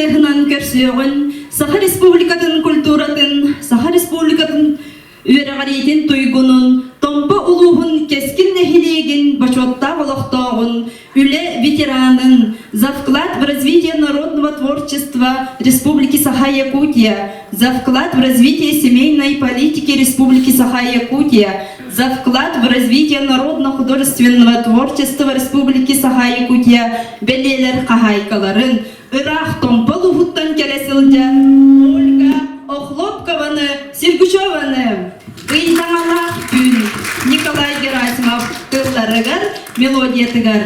ытыһынан көрсүөҕүн Саха Республикатын культуратын, Саха Республикатын үөрэҕириитин туйгунун, Томпо улууһун Кэскил нэһилиэгин бочуоттаах олохтооҕун, үлэ ветеранын, за вклад в развитие народного творчества Республики Саха-Якутия, за вклад в развитие семейной политики Республики Саха-Якутия, за вклад в развитие народно-художественного творчества Республики Саха-Якутия бэлиэлэр хаһаайкаларын, ыраах Томпо улууһуттан кэлэ сылдьар Ольга Охлопкованы, Сергучеваны Ыйдаҥалаах түүн Николай Герасимов тылларыгар, мелодиятыгар.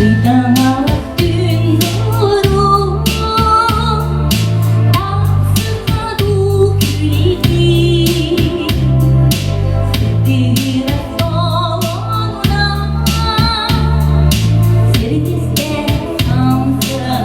Ыйдаҥалах түүн нуурун тахсыха дуу күлүгүн сытыыра солонуна сиргистэ хамсата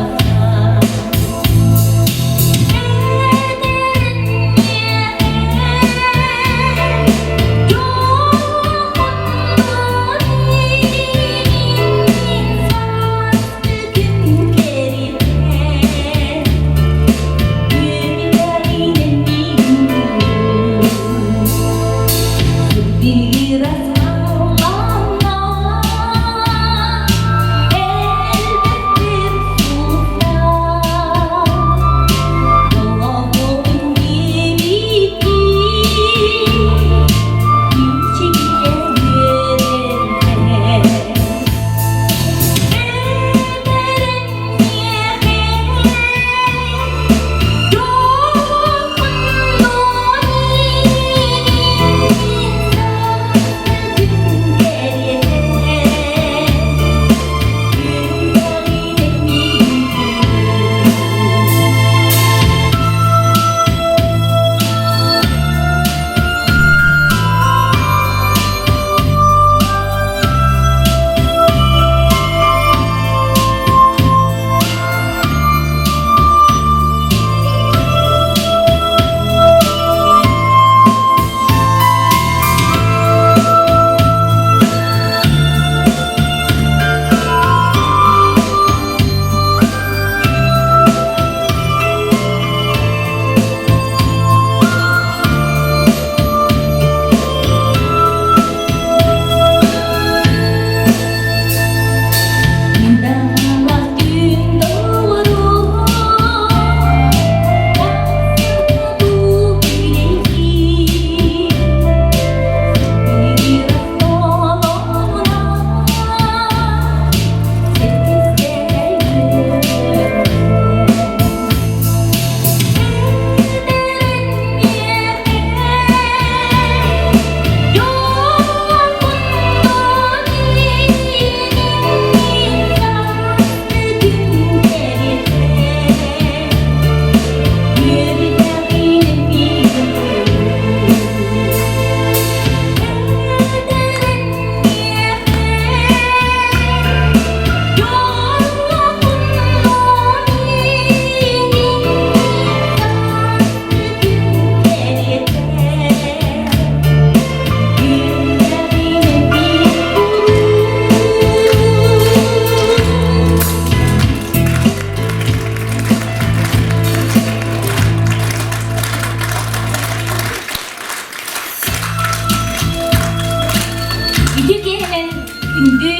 Ити киэһэнэн күндү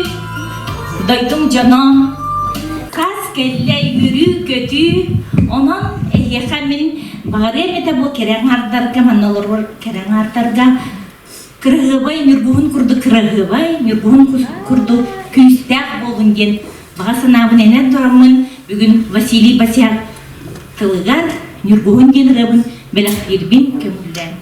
дойдум дьоно, хас кэллэ үөрүү-көтүү, онон эһиэхэ мин баҕарыам этэ бу кэрэ аҥаардарга, манна олорор кэрэ аҥаардарга кыраһыабай ньургуһун курдук кыраһыабай, ньургуһун курдук күүстээх буолун диэн баҕа санаабын энэн тураммын бүгүн Василий Босяк тылыгар ньургуһун диэн ырыабын. бэлэхтиирбин көҥүллээн.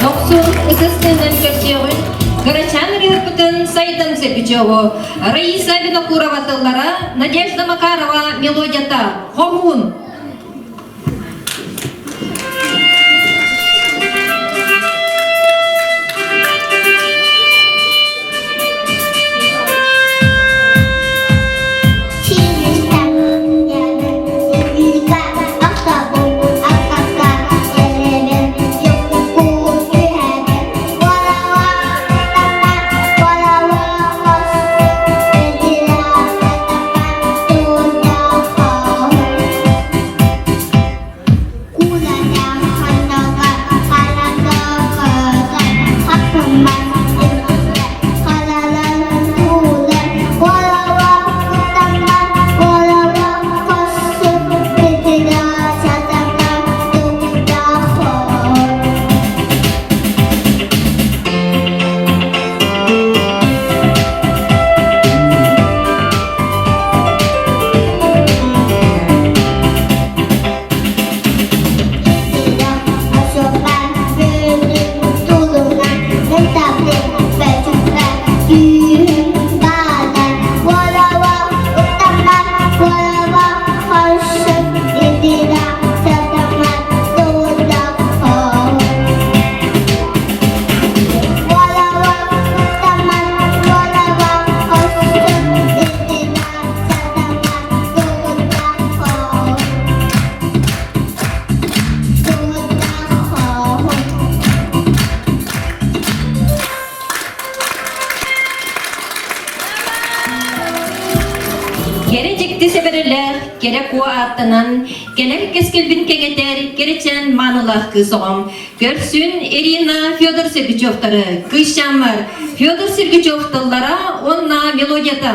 Дохсун ытыс тыынын көрсүөҕүн Грачан ырыаһыппытын Сайдам Сергучеву, Раиса Винокурова тыллара, Надежда Макарова мелодията «Хоһуун». кэрэлээх, кэрэ куо ааттанан, кэлэр кэскилбин кэҥэтэр кэрэчээн маанылаах кыыс оҕом. Көрсүн Ирина Федор Сергучевтары, кыысчааммар Федор Сергучев тыллара уонна мелодията.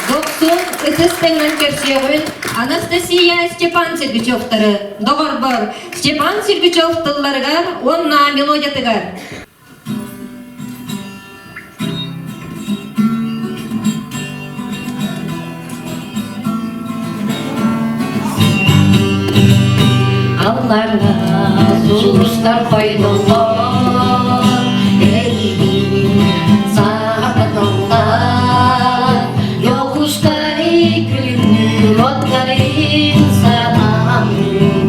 Дохсун ытыс тэҥнэн көрсүөҕүн Анастасия Степан Сергучевтары доҕорбор Степан Сергучев тылларыгар уонна мелодиятыгар. Алларга сулустар хойдоллор, эйигин саҕаталлар. Йокушкай күлүмнүүр оттарын санаамын,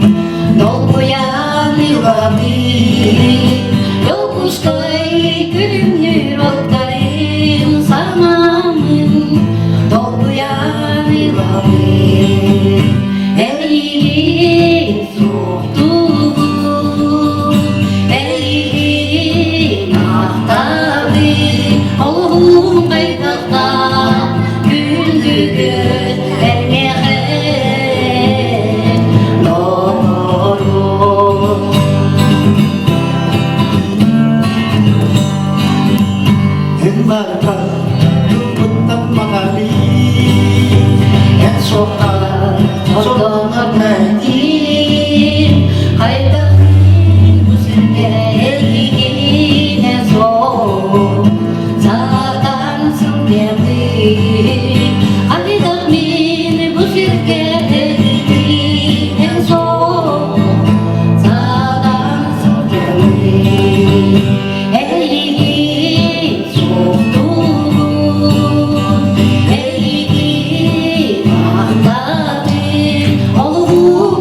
долгуйан ылабын. Йокушкай күлүмнүүр оттарын санаамын, долгуйан ылабын. Эйигин суохтуубун, эйигин ахтабын, олоҕум хайдахтаах күндүгүн эн миэхэ доҕорум. Ынларга туппуттан маҕалыы эн суохха Сордонор мөккүн, хайдах бу сиргэ эйигинэ суох, саатан сылдьабын. Хайдах мин бу сиргэ эйигинэ суох, саатан сылдьабын. Эйигин суохтуубун, эйигин ахтабын, олуһун.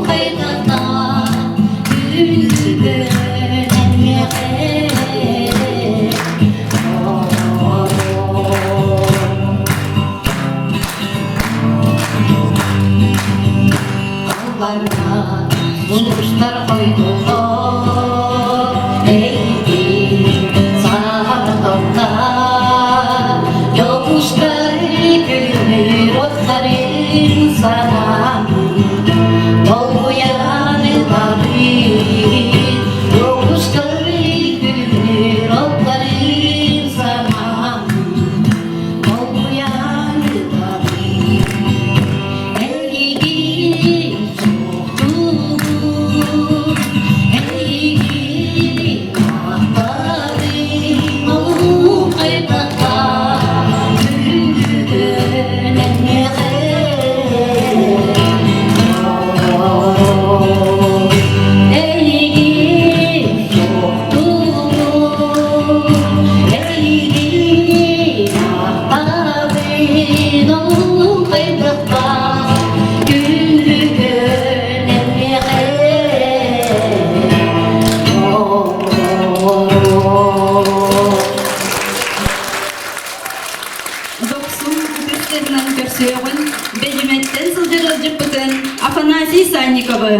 тылларынан көрсүөҕүн Бэдьимэттэн сылдьар ыалдьыппытын Афанасий Санниковы.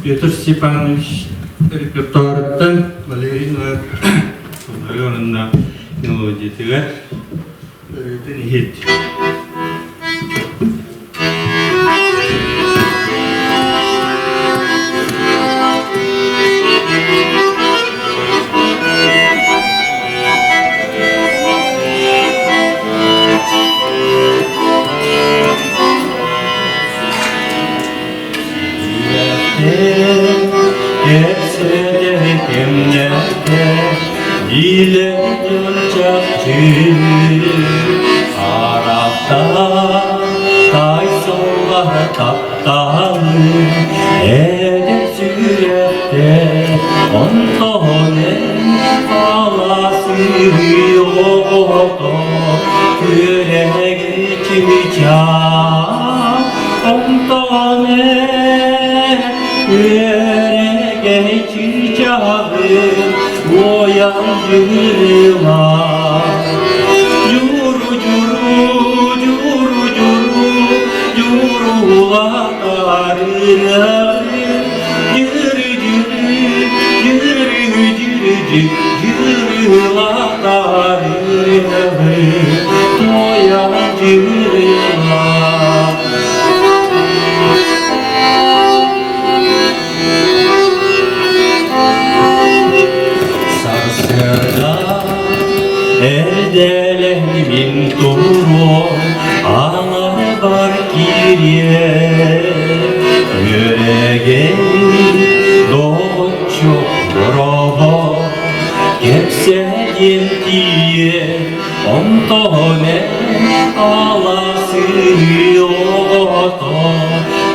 Петр Степанович репертуарыттан Валерий Ивановна мелодиятыгар өрүүтүн иһит. Онтон үөрэгэ чыычааҕым уойан дьырыла Дьуру дьуру дьуру дьуру дьурулатарыары Дьыры дьыры дьыры дьыры дьырылатарыары Туойан дьырыла. Сарсыарда эрдэлэн мин туруом аҥарбар киириэ Үөрэгэй доҕоччук дорообо кэпсээн тиийэ Онтон аласыы оҕото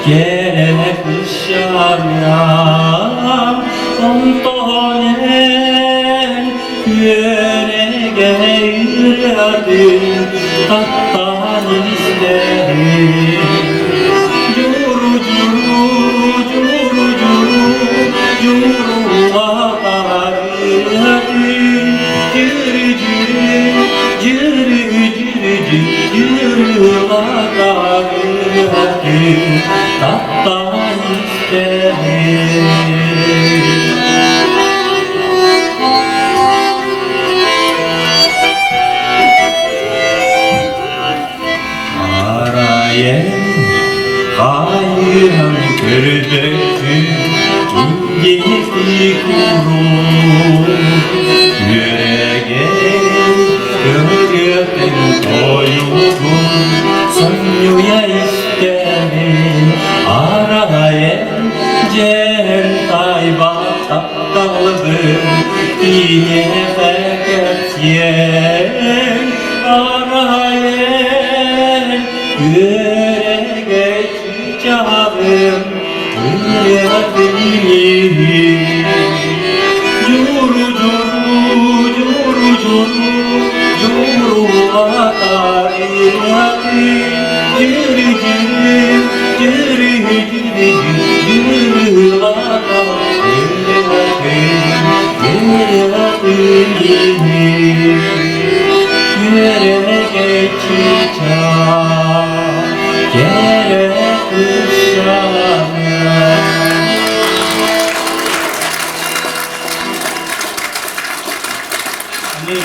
кэрэ кыщаныам, онтон күөрэгэй ырыатын таптаан истэрим. Дьуру дьуру дьуру дьуру дьурулатар ырыатын Таптаан истэбин. Арайын хайыһан көрбөккүн диэки куруук Үөрэгэй ырыатын тойугун сонньуйа истэбин Арайын дьэн тайба тапталбын киниэхэ кэпсиэм Арайын үөрэгэй чыычааҕым ырыатын Дьуру дьуру дьуру дьуру дьурулатар ырыатын дьүрү дьүрү дьүрү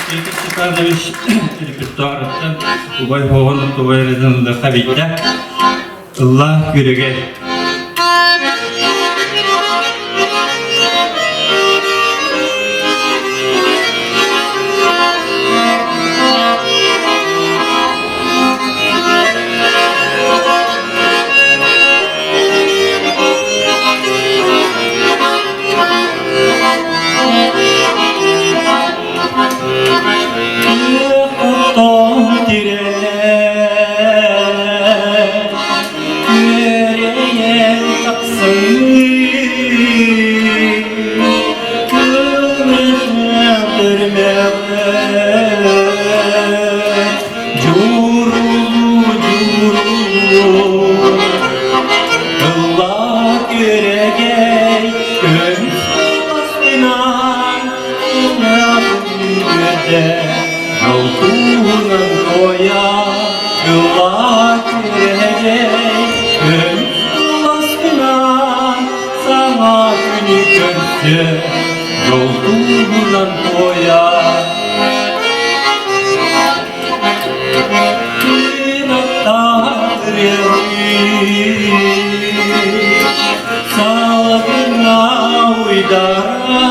Петр Степанович репертуарыттан убай хоһоон тубай эрэ биттэ. Ылла күрүгэ. Тирэ. көрсө Жол туһунан туойа Салгына уйдара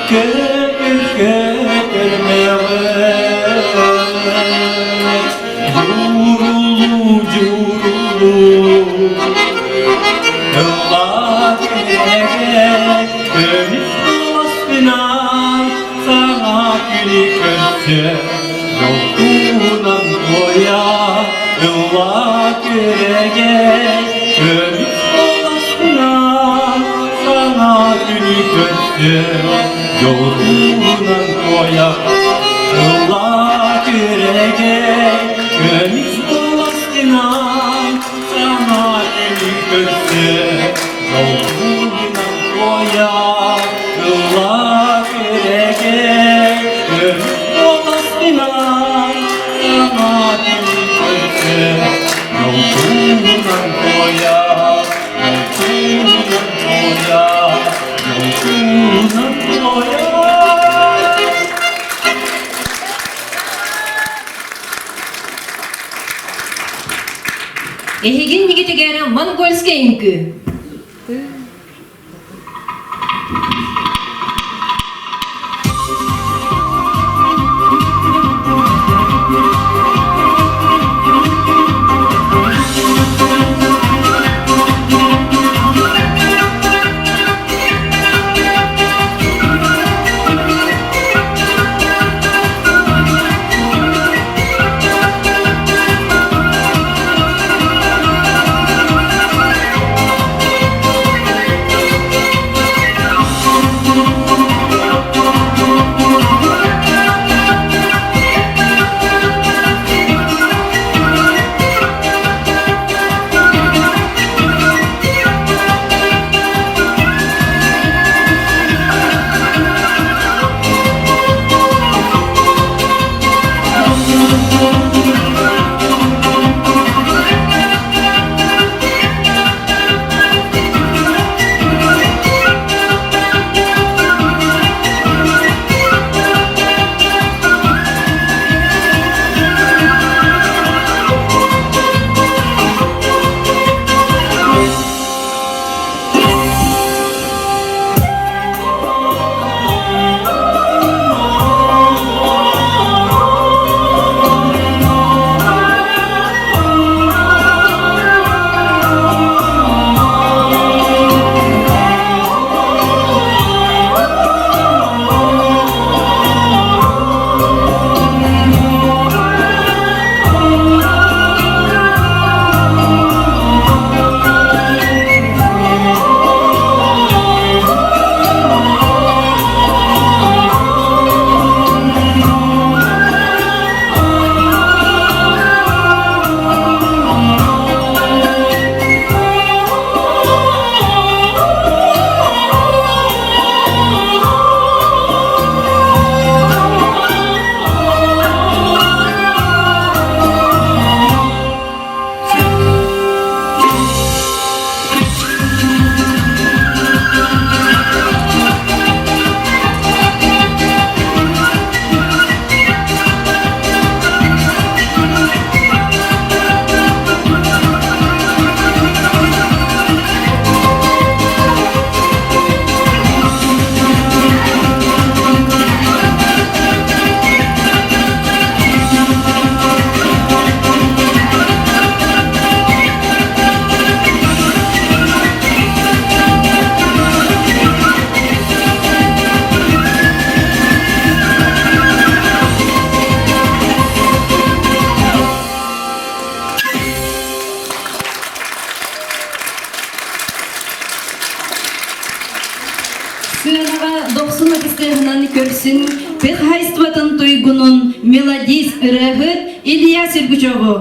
Көтөр көтөрмөҕө Дьурулуу дьурулуу Ыллаа кэрэ көмүс куоласпынан Саҥа күнү көрсө дьол туһунан туойа Ыллаа күрэгэ көмүс куоласпынан Саҥа күнү көрсө дьол туһунан туойа Ыллаа күрэгэ көмүс куоласпынан Саҥа күнү көрсө дьол туһунан туойа Ыллаа күрэгэ көмүс куоласпынан Саҥа күнү көрсө дьол туһунан туойа Дьол туһунан туойа Дьол туһунан туойа Эһигин нигитигэр монгольскай үҥкүү. Сыанаҕа дохсун ытыстыаһынан көрсүн тыа хаһаайыстыбатын туйгунун мелодист ырыаһыт Илья Сергучеву.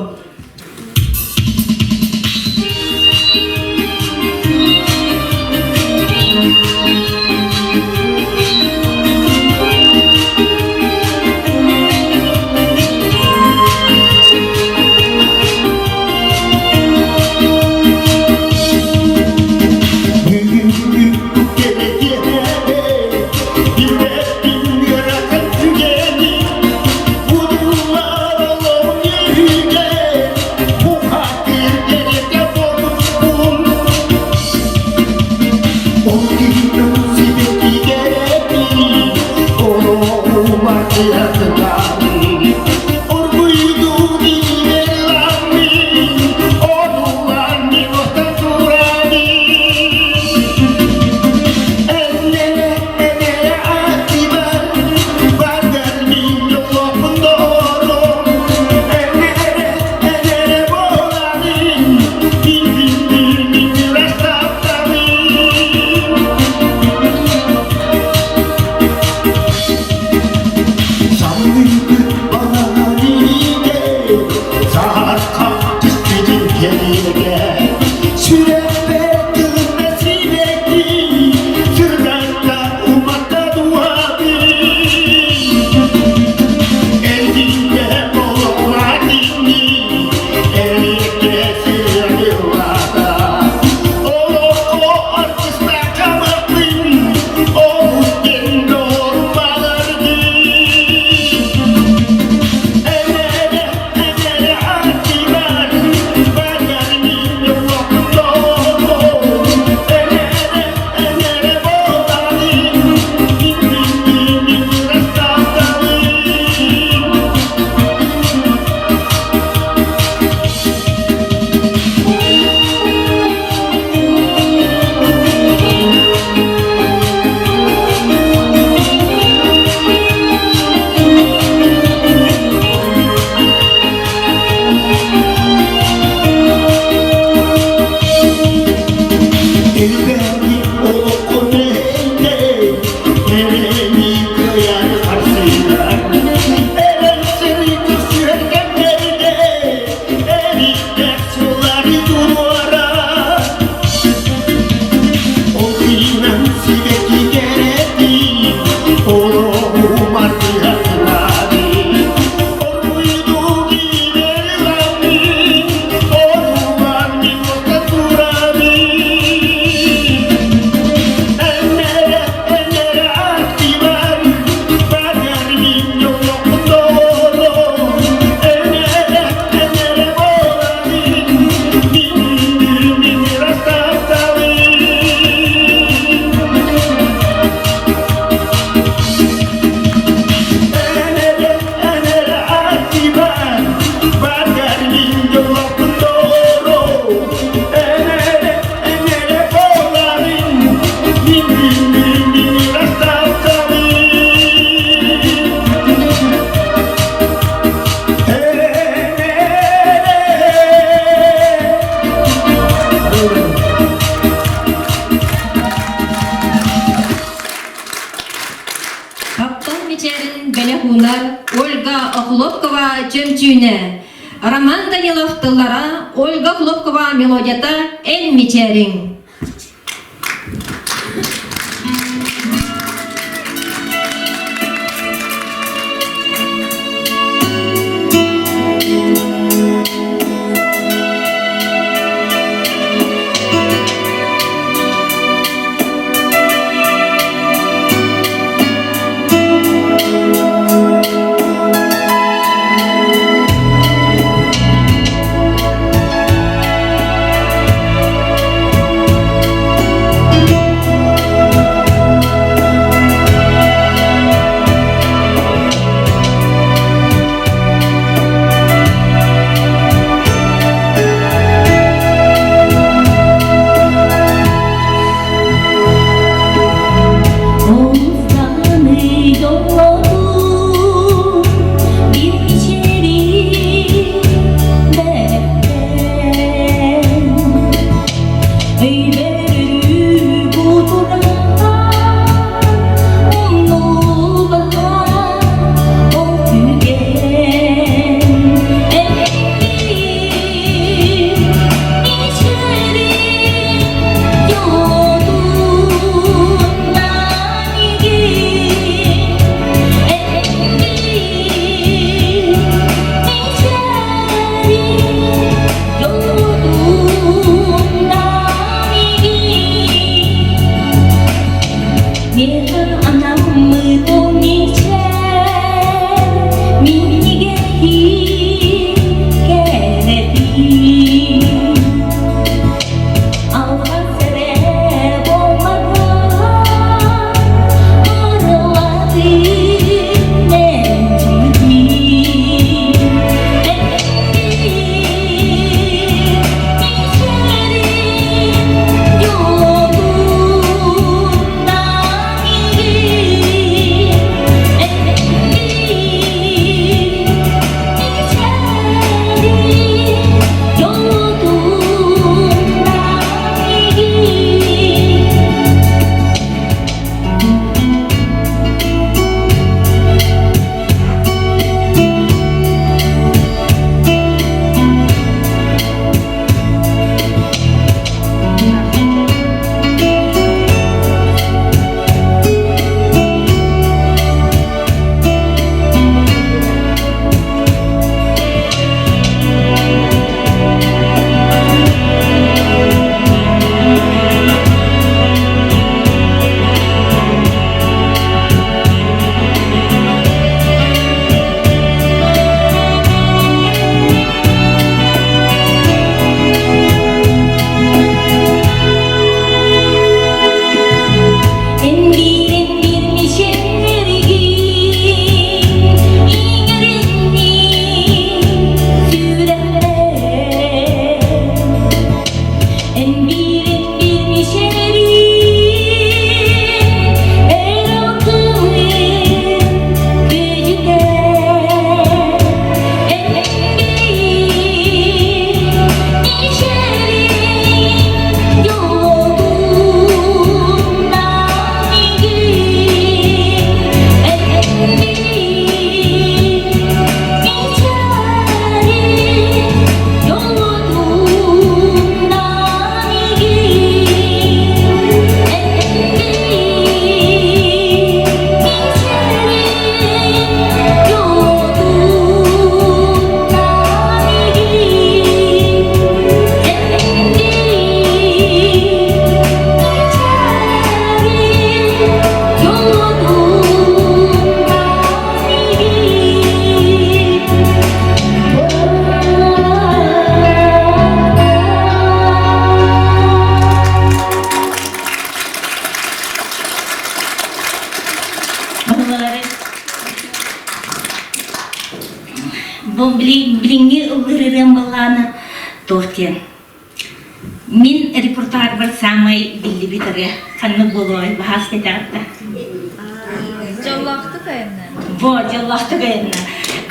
Таптал мичээрин бэлэх уунар Ольга Охлопкова Чөмчүүнэ, Роман Данилов тыллара, Ольга Охлопкова мелодията «Эн мичээриҥ». Бу билиҥҥи ыллыыр ырыам былаана туох диэн. Мин репертуарбар саамай биллибит ырыа ханнык буолуой баһаас кэтэҕитэ. Дьоллоохтук айанна. Во, дьоллоохтук айанна.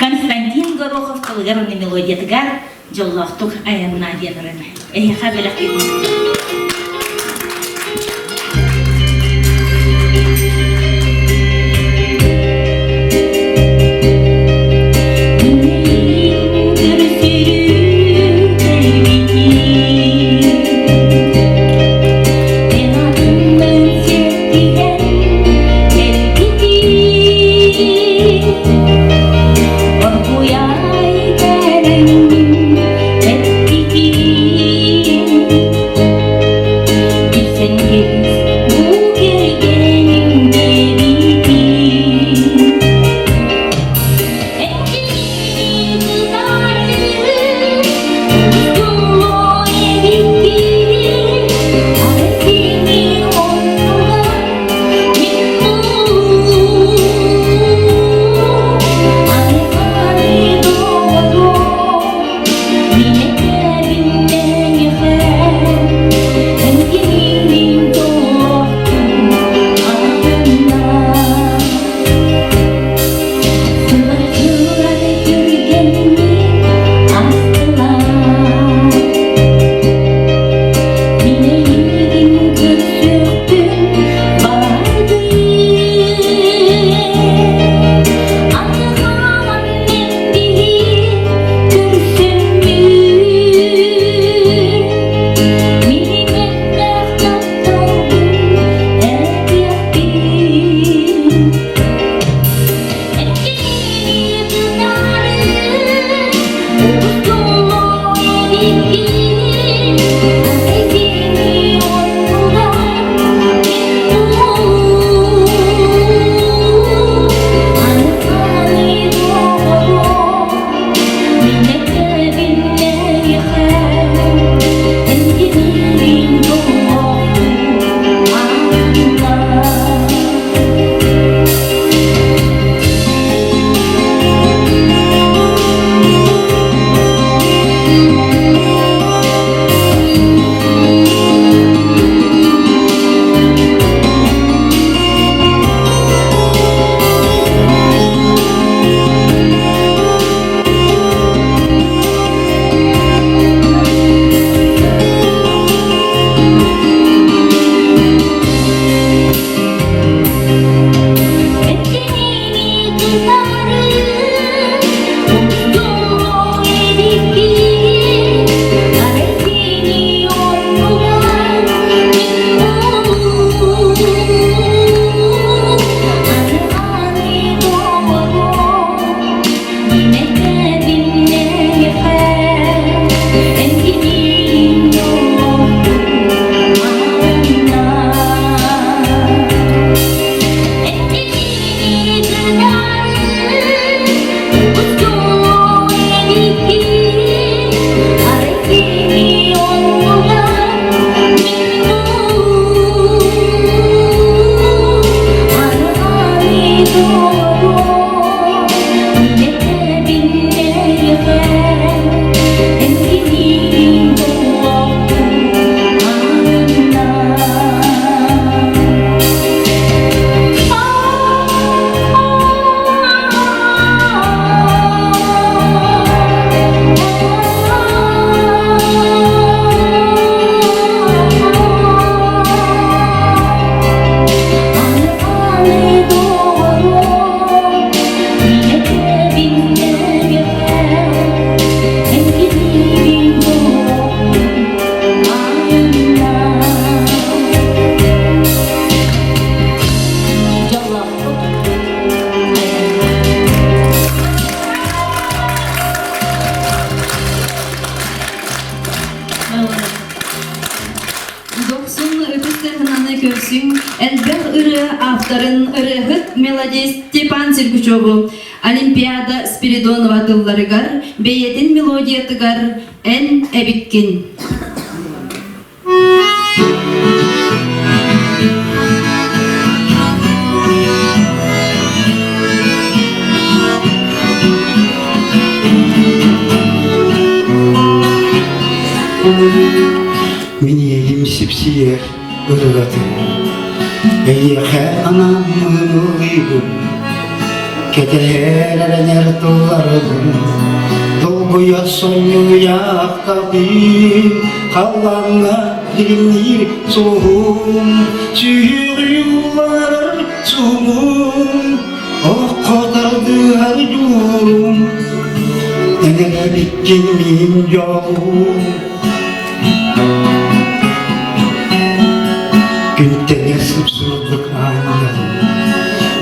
Константин Горохов тылыгар уонна мелодиятыгар дьоллоохтук айанна диэн ырыаны. Эһиэхэ бэлэхтиибин. Дохсун ытыс тыаһынан көрсүҥ элбэх ырыа авторын ырыаһыт мелодист Степан Сергучеву Олимпиада Спиридонова тылларыгар бэйэтин мелодиятыгар «Эн эбиккин». ырыатын Эйиэхэ анааммын ыллыыбын Кэтэһэр эрэнэр тылларым Долгуйа сонньуйа ахтабын Халлааҥҥа дириҥниир сулуһум Сүһүрүлларар суһумум Олоххо тардыһар дьулуурум Эн эрэ биккин мин дьолум Күнтэҥэ сып-сырдык аанньалым,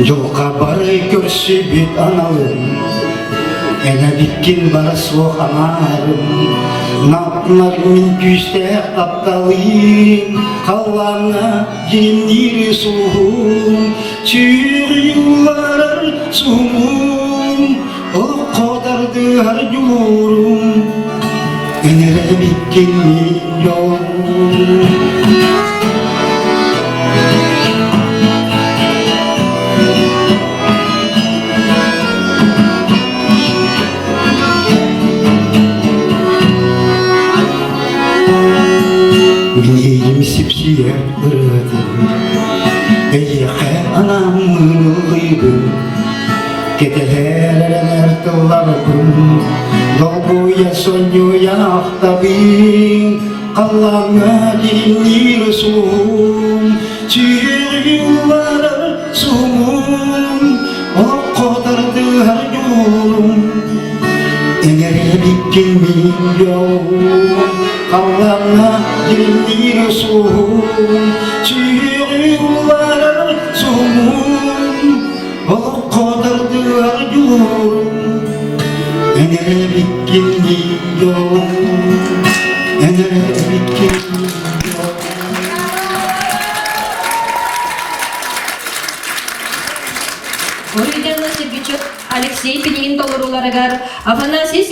Дьылҕа бары көрсүбүт аналым, Эн эбиккин бара суох аҥаарым, Нап-нар мин күүстээх тапталым, Халлааҥҥа дьиримниир сулуһум, Сүрүйүлларар суһумум, Олоххо тардыһар дьулуурум, Эн эрэ эбиккин мин дьолум. Мин сипсийэр ырыатын Эйиэхэ анааммын ыллыыбын Кэтэһэр эрэнэр тылларбын Долгуйа сонньуйа ахтабын Халлааҥҥа дириҥниир суһум Сүһүрүлларар суһумум Олоххо тардыһар дьулуурум Эҥэрэ мин дьолум Халлааҥҥа дириҥниир суһум Сүһүрүлларар суһумум Олоххо тардыһар дьулуурум Эн эрэ эбиккин дьолум Эн эрэ эбиккин дьолум Уруйдана Сергучев Алексей Пинигин толорууларыгар Афанасий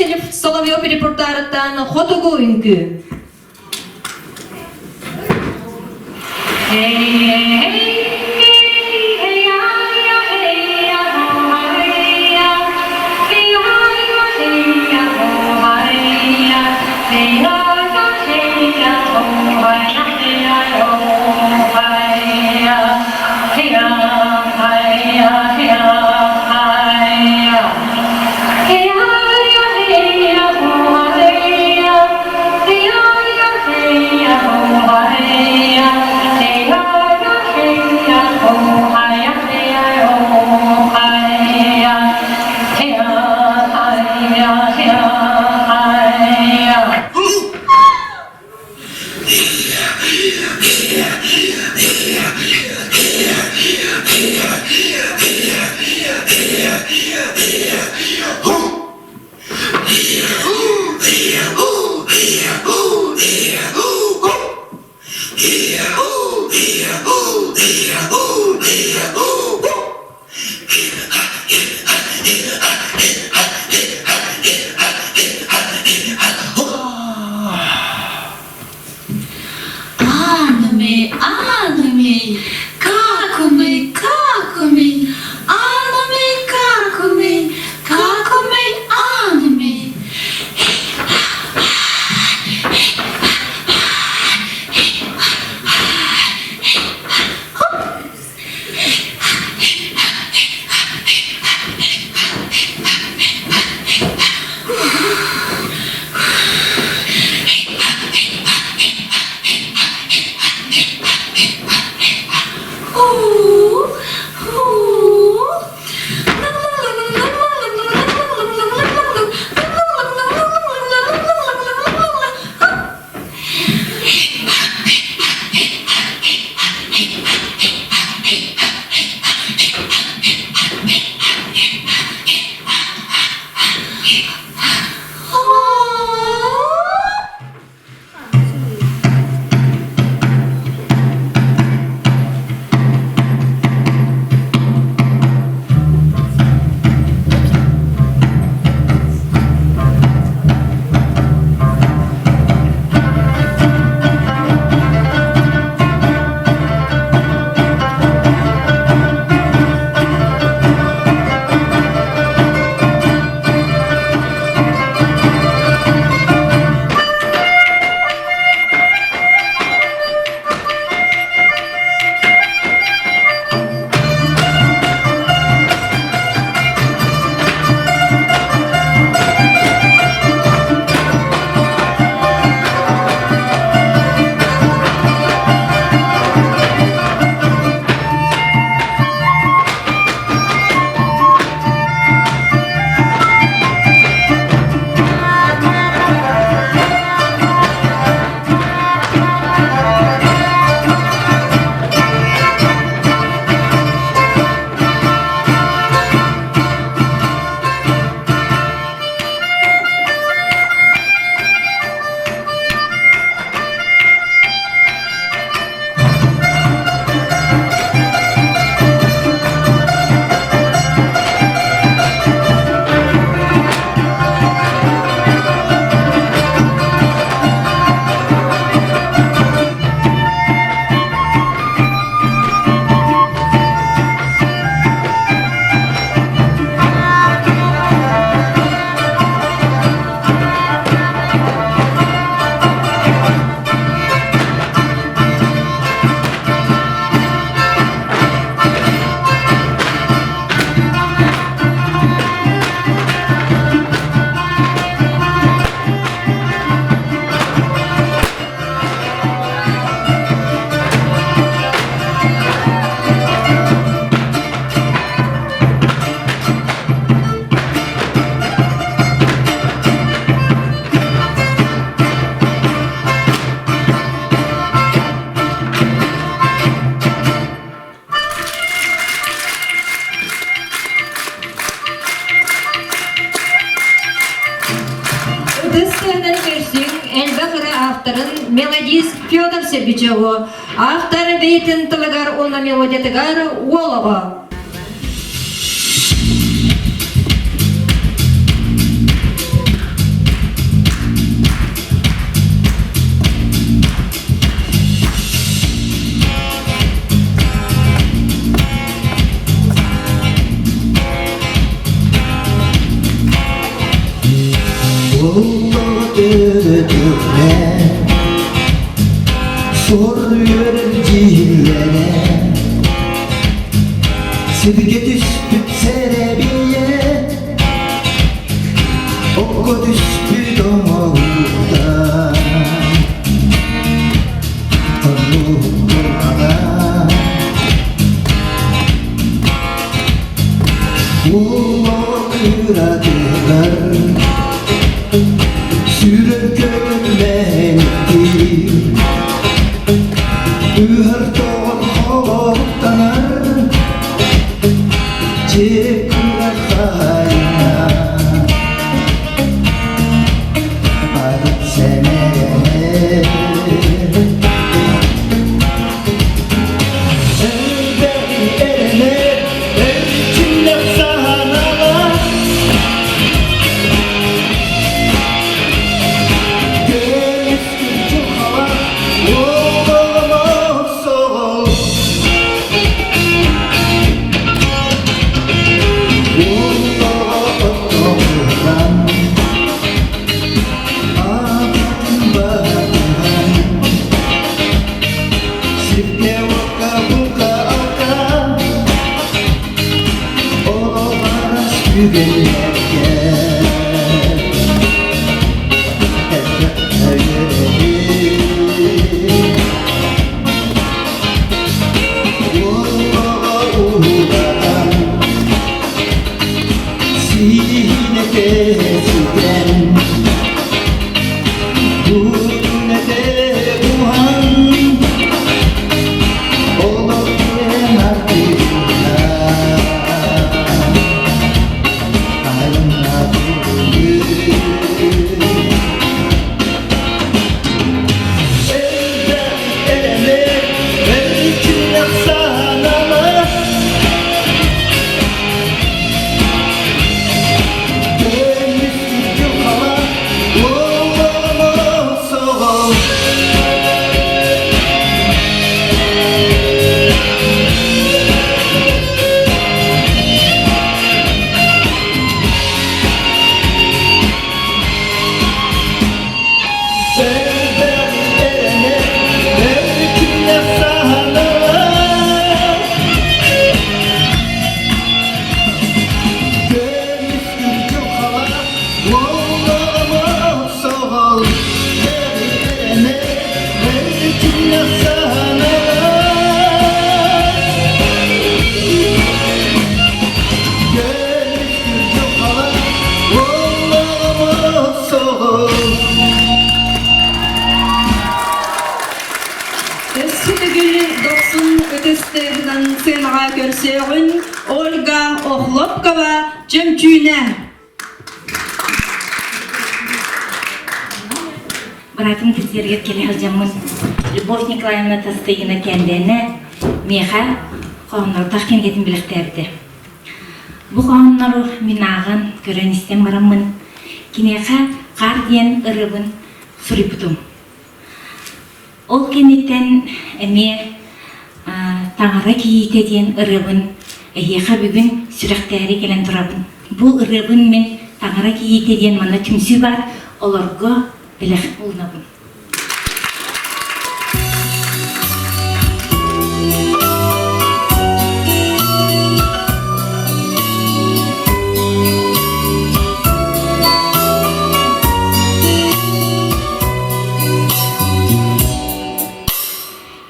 Соловьев репортарыттан Хотугу үҥкүү. Анами, анами, какумый, какумый, анами, какумый, какумый, анами. мелодист Федор Сергучеву, автор бэйэтин тылыгар уонна мелодиятыгар уол оҕо. Сиргэ түспүт сэрэбийэ Окко түспүт оҥоһуута Уллоҕуратыгар Сүрүн көмөлөһүн Ыһар тоҕор холоттанар Дьиэ кыра хаһайына Арыт сэмээр Эрэнэр эрчиллэр саһанаҕа Көмүс күрдьүк уоллаах соҕол Уоллаах оттоҕунан аатын баһынан Сиргэ-уокка булка-алка Олох түгэннэргэ Уоллаҕа сиинэтэ сүтэн Күннэтэ уһан олох диэн артыына айна Элбэх эрэнэр эрчиллэх саанама Өссө төгүл дохсун ытыс тыаһынан сыанаҕа көрсүөҕүн Ольга Охлопкова Чөмчүүнэ. Быраатым кэнсиэригэр кэлэ сылдьаммын Любовь Николаевна Тастыгина кээндэнэ миэхэ хоһооннордоох кинигэтин бэлэхтээбитэ. Бу хоһооннору мин ааҕан, көрөн-истэн бараммын, киниэхэ хаар диэн ырыабын суруйбутум. Ол кэнниттэн эмиэ Таҥара кийиитэ диэн ырыабын эһиэхэ бүгүн сүрэхтээри кэлэн турабын. Бу ырыабын мин Таҥара кийиитэ диэн манна түмсүү баар, олорго бэлэх уунабын.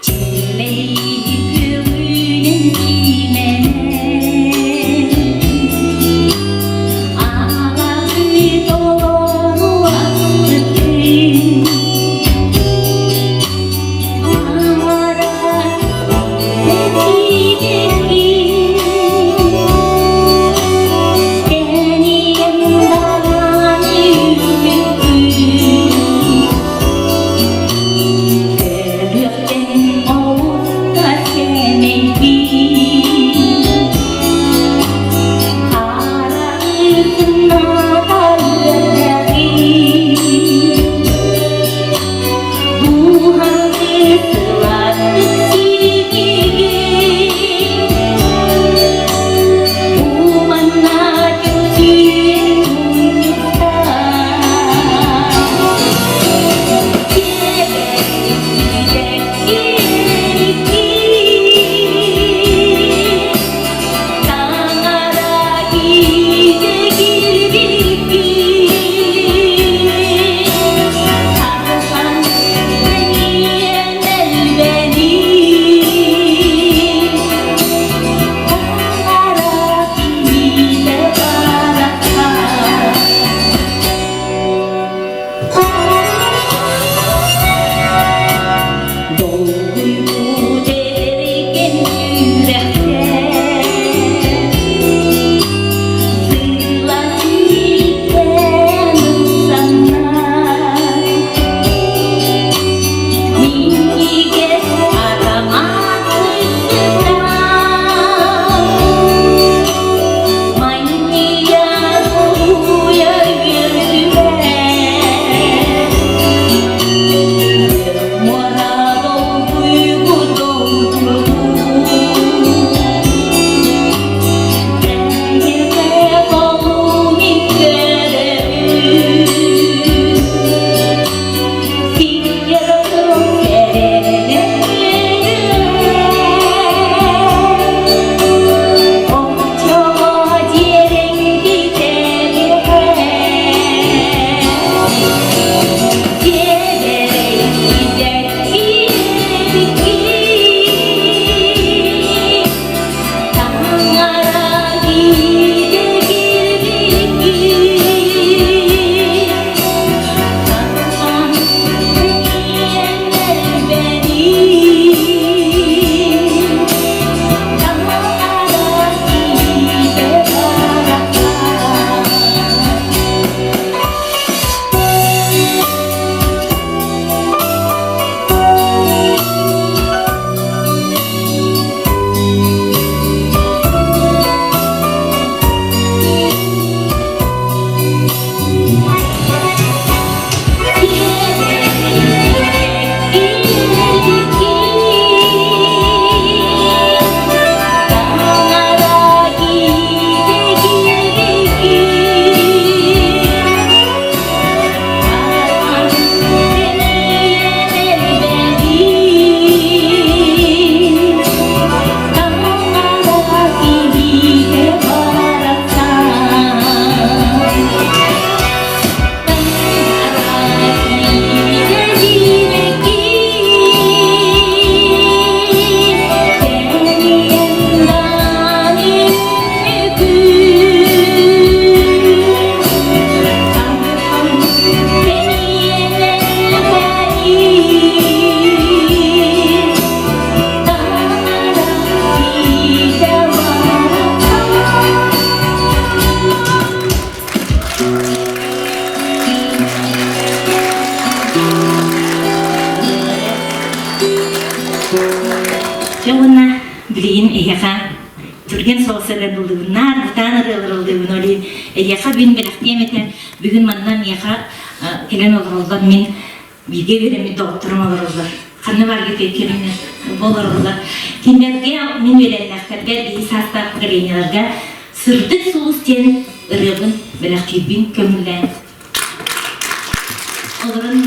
Чэлэйи күлүүнэн киимэнэн Аалаһыы толору астытын. Түргэн соҕус ырыаны ыллыыбын, наар бытаан ырыалары ыллыыбын, ол иһин эйиэхэ бүгүн бэлэхтиэм этэ. Бүгүн манна миэхэ кэлэн олороллор, мин бииргэ үөрэммит доҕотторум олороллор. Ханна баргытай кэлиннэр бу олороллор. Кинилэргэ мин үөлэннэхтэргэ, биһи саастаах поколениеларга Сырдык сулус диэн ырыабын бэлэхтиирбин көҥүллээн олорон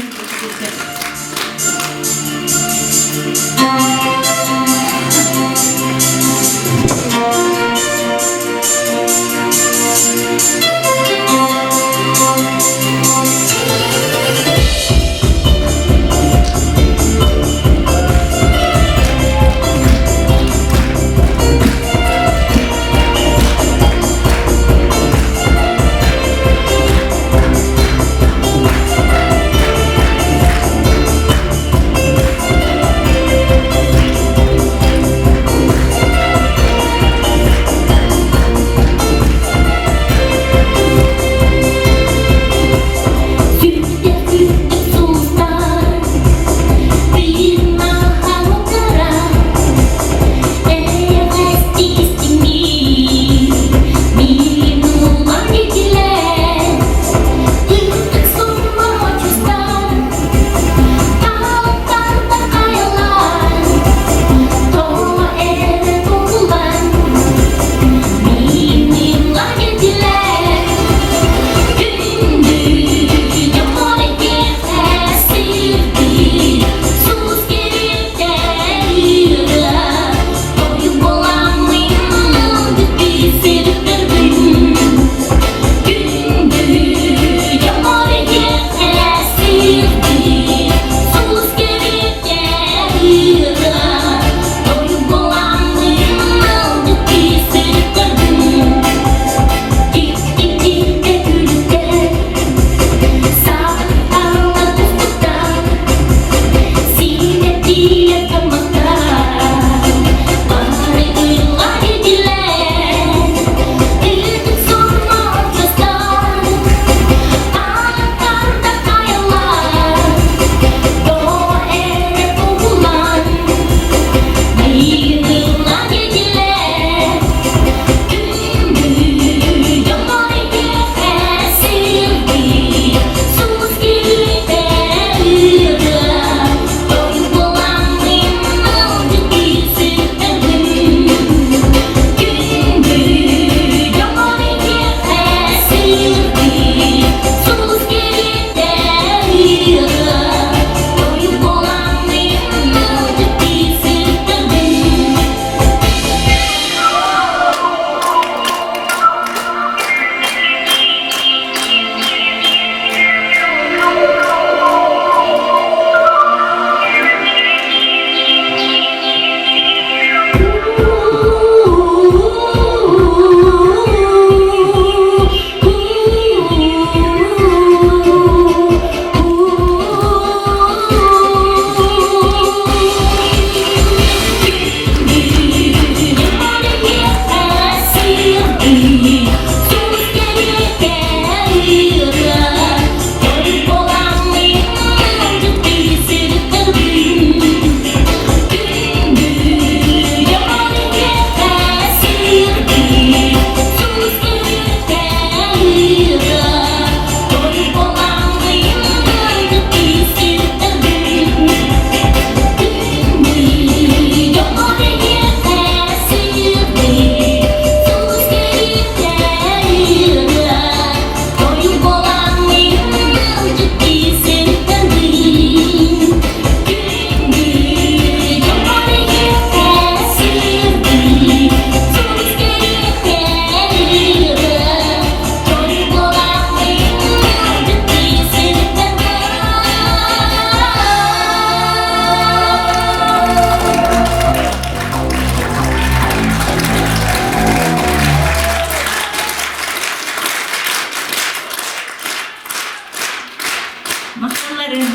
Махталларын.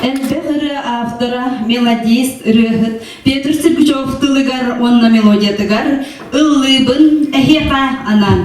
Элбэх ырыа автора, мелодист, ырыаһыт Петр Сергучев тылыгар уонна мелодиятыгар «Ыллыыбын эһиэхэ анаан».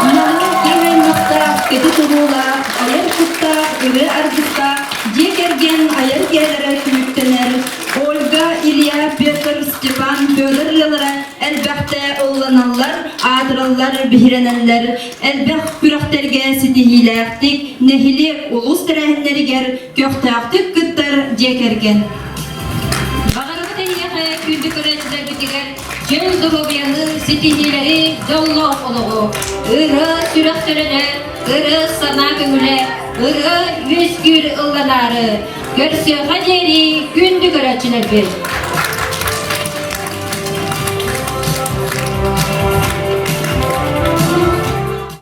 Манан киэҥ аймахтаах, кэтит уруулаах, айар куттаах, ырыа аргыстаах дьиэ кэргэн айар киэһэлэрэ түмүктэнэр. Ольга, Илья, Петр, Степан, Федор ырыалара элбэхтэ ылланаллар, аатыраллар, биһирэнэллэр. Элбэх күрэхтэргэ ситиһиилээхтик, нэһилиэк, улуус тэрээһиннэригэр көхтөөхтүк кыттар дьиэ кэргэн. Баҕарабыт эһиэхэ күндү көрөөччүлэрбитигэр чөл доруобуйаны, ситиһиилэри, дьоллоох олоҕу, ырыа сүрэх төлөнө, ырыа санаа көҥүлэ, ырыа үөскүүр ылланаары, көрсүөххэ диэри күндү көрөөччүлэрбит!